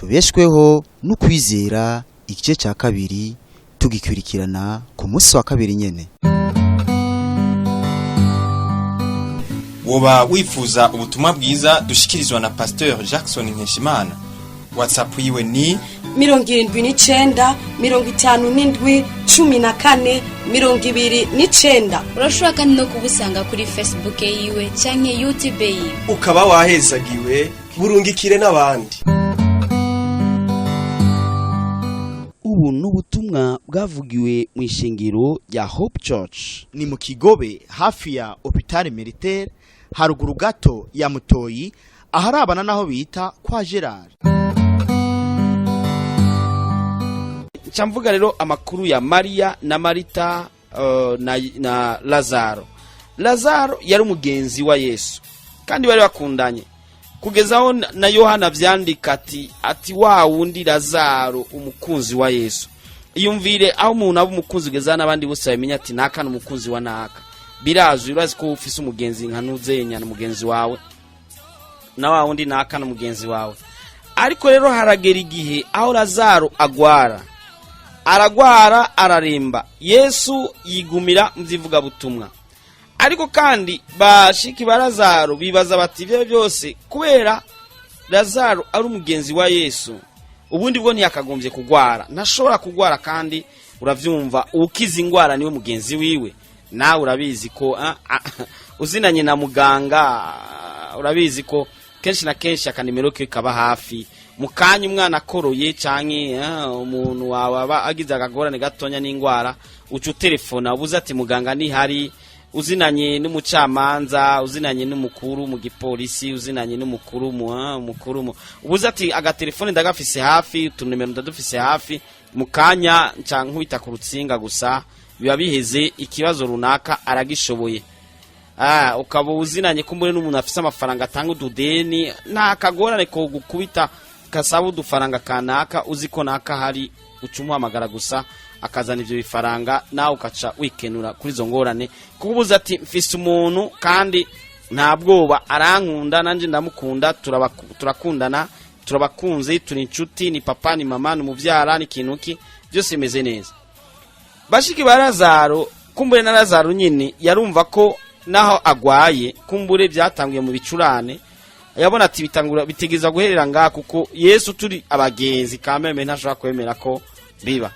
Tubeshweho no kwizera, igice cya kabiri tugikurikirana ku munsi wa kabiri nyene. Woba wifuza ubutumwa bwiza dushikirizwa na Pasteur Jackson Nkeshimana? WhatsApp yiwe ni 79 57 14 29. Urashobora kandi no kubusanga kuri Facebook yiwe canke YouTube yiwe. Ukaba wahezagiwe, burungikire n'abandi. Ubu ni ubutumwa bwavugiwe mu ishengero rya Hope Church. Ni mu Kigobe, hafi ya Hôpital Militaire, haruguru gato ya Mutoyi, aharabana naho bita kwa Gerard. Nca mvuga rero amakuru ya Mariya na Marita na Lazaro. Lazaro yari umugenzi wa Yesu kandi bari bakundanye kugeza aho na Yohana vyandika ati wa wundi Lazaro, umukunzi wa Yesu. Iyumvire aho umuntu aba umukunzi kugeza n'abandi bose bamenya ati naka ni umukunzi wa naka. Birazwi, urazi ko ufise umugenzi nka Ntuzenya na mugenzi wawe, na wa wundi naka na mugenzi wawe. Ariko rero haragera igihe aho Lazaro agwara, aragwara, araremba. Yesu yigumira mu by'ivugabutumwa. Ariko kandi bashiki ba Lazaro bibaza bati ibyo byose kubera Lazaro ari umugenzi wa Yesu, ubundi bwo ntiyakagombye kugwara, ntashobora kugwara. Kandi uravyumva, ukiza ingwara niwe mugenzi wiwe. Nawe urabizi ko uzinanye na muganga, urabizi ko kenshi na kenshi akanimero ke kaba hafi mu kanya umwana akoroye canke umuntu wawe aba agize akagorane gatonya n'ingwara, uca utelefona ubuze ati muganga ntihari. Uzinanye n'umucamanza, uzinanye n'umukuru mu gipolisi, uzinanye n'umukuru mu umukuru mu ubuze ati agatelefone ndagafise hafi, utunimero ndadufise hafi, mu kanya nca nkubita ku rutsinga gusa biba biheze, ikibazo runaka aragishoboye. Ukaba uzinanye kumbure n'umuntu afise amafaranga atanga ududeni, nta kagorane ko gukubita kasaba udufaranga kanaka, uzi ko naka hari, uca umuhamagara gusa akazana ivyo bifaranga, nawe ukaca wikenura kuri izo ngorane, kuko ubuze ati mfise umuntu kandi nta bwoba, arankunda nanje ndamukunda, turakundana, turabakunze, turi inshuti, ni papa, ni mama, ni umuvyara, ni ikintu ki, byose bimeze neza. Bashiki ba Lazaro, kumbure na Lazaro nyine yarumva ko naho agwaye, kumbure byatanguye mu bicurane, yabona ati bitangura bitegeza guherera ngaha, kuko Yesu turi abagenzi kameme ntashobora kwemera ko biba.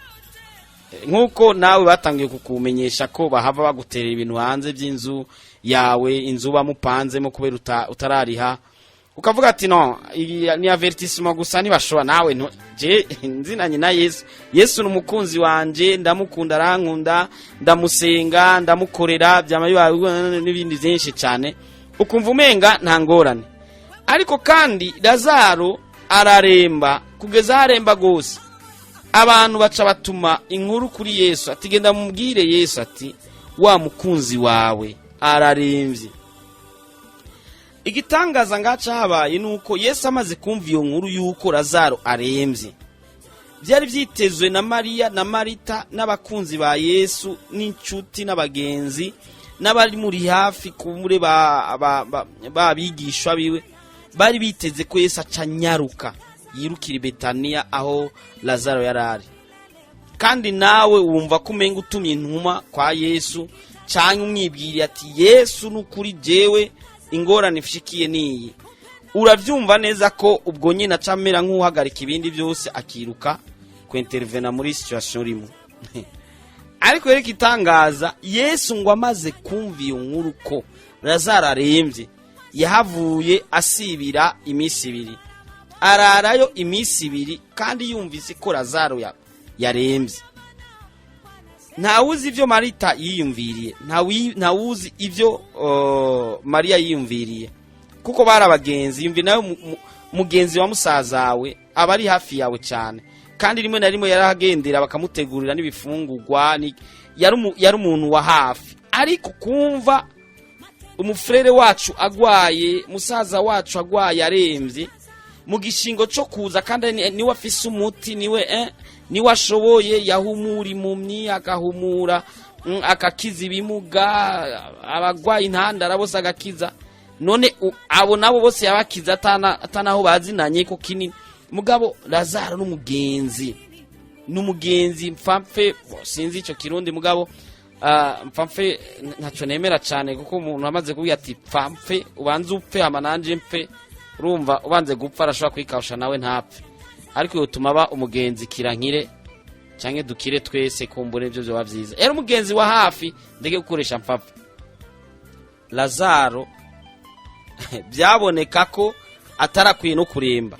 Nk'uko nawe batangiye kukumenyesha ko bahava baguterera ibintu hanze by'inzu yawe, inzu bamupanzemo kubera utarariha, ukavuga ati no, iyi ni avertissement gusa, ntibashobora. Nawe je nzinanye na Yesu, Yesu ni umukunzi wanje, ndamukunda, arankunda, ndamusenga, ndamukorera, byama bibaye n'ibindi byinshi cyane, ukumva umenga nta ngorane. Ariko kandi Lazaro araremba kugeza aho aremba gose, abantu baca batuma inkuru kuri Yesu ati genda mubwire Yesu ati wa mukunzi wawe araremvye. Igitangaza ngaca habaye nuko Yesu amaze kumva iyo nkuru yuko Lazaro aremvye, byari byitezwe na Mariya na Marita n'abakunzi ba Yesu n'inshuti n'abagenzi n'abari muri hafi kumure babigishwa biwe, bari biteze ko Yesu aca anyaruka yirukira i Betaniya aho Lazaro yari ari. Kandi nawe wumva ko umenga utumye intumwa kwa Yesu canke umwibwiriye ati Yesu n'ukuri jewe ingorane ifishikiye niyi, uravyumva neza ko ubwo nyine aca amera nk'uhagarika ibindi byose akiruka kwintervena muri situation rimwe. Ariko rero igitangaza, Yesu ngo amaze kumva iyo nkuru ko Lazaro aremvye, yahavuye asibira iminsi 2, ararayo iminsi 2, kandi yumvise ko Lazaro yaremvye. Ntawuzi ivyo Marita yiyumviriye, ntawuzi ivyo Mariya yiyumviriye, kuko bari abagenzi. Yumvi nawe mugenzi wa musazawe aba ari hafi yawe cyane, kandi rimwe na rimwe yarahagendera bakamutegurira n'ibifungurwa, yari umuntu wa hafi. Ariko kumva umufurere wacu agwaye, musaza wacu agwaye aremvye, mu gishingo co kuza, kandi niwe afise umuti, niwe ashoboye, yahumura impumyi, agahumura, akakiza ibimuga, abagwaye intandara bose agakiza. None abo nabo bose yabakiza atanaho bazinanye ko kinini. Mugabo Lazaro n'umugenzi, n'umugenzi mfapfe, sinzi icyo Kirundi, mugabo mfapfe ntacyo nemera cyane, kuko umuntu amaze kubwira ati pfapfe ubanze upfe hama nanje mpfe, urumva ubanze gupfa arashobora kwikawusha nawe ntapfe. Ariko yotuma aba umugenzi kirankire canke dukire twese, kumbure ibyo byoba byiza. Era umugenzi wa hafi, ndeke gukoresha mfapfe. Lazaro byaboneka ko atarakwiye no kuremba,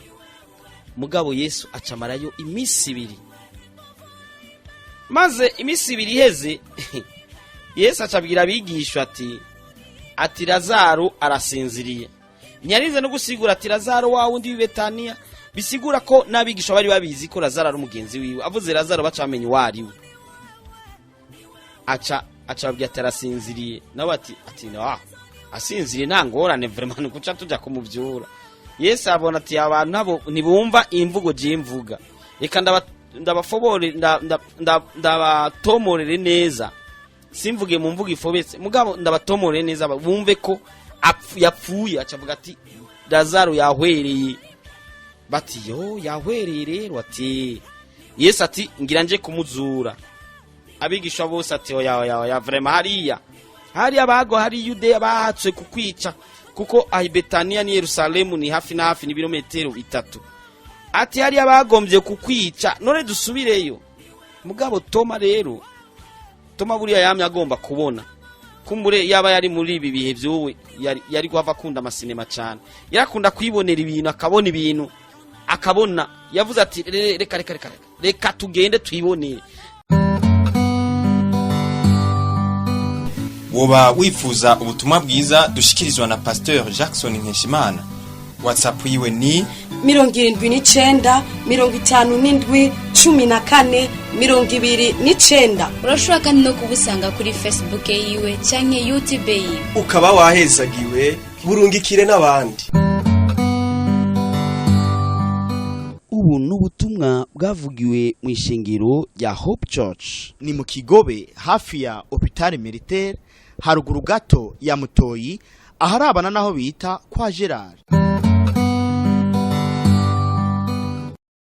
mugabo Yesu acamarayo iminsi 2. Maze iminsi 2 iheze, Yesu acabwira abigishwa ati Lazaro arasinziriye. Ntiyarinze no gusigura ati Lazaro wa wundi w'i Betaniya, bisigura ko n'abigishwa bari babizi ko Lazaro ari umugenzi wiwe. Avuze Lazaro baca bamenya uwo ari we. Aca ababwira ati arasinziriye, nabo ati no, asinziriye nta ngorane, vraiment ni guca tuja kumuvyura. Yesu abona ati abantu nabo ntibumva imvugo jimvuga, reka ndabafobore, ndabatomorere neza, simvuge mu mvugo ifobetse, mugabo ndabatomorere neza bumve ko yapfuye. Acavuga ati Lazaro yahwereye. Bati yo yahwereye rero. Ati Yesu ati ngira nje kumuzura. Abigisha bose ati oya oya oya, vraiment hariya bago hari Yudeya bahatswe kukwica, kuko ahi Betaniya ni Yerusalemu ni hafi na hafi, ni ibirometero 3. Ati hariya bagombye kukwica, none dusubireyo. Mugabo Toma rero, Toma buriya yamye agomba kubona, kumbure yaba yari muri ibi bihe by'ubu yari guhava akunda amasinema cyane, yarakunda kwibonera ibintu, akabona ibintu, akabona. Yavuze ati reka reka reka reka tugende twibonere. Woba wifuza ubutumwa bwiza dushikirizwa na Pasteur Jackson Nkeshimana? WhatsApp yiwe ni 79 57 14 29. Urashobora kandi no kubusanga kuri Facebook yiwe canke YouTube yiwe. Ukaba wahezagiwe, burungikire n'abandi. Ubu n'ubutumwa bwavugiwe mu ishengero rya Hope Church. Ni mu Kigobe, hafi ya Hôpital Militaire, haruguru gato ya Mutoyi, aharabana naho bita kwa Gerard.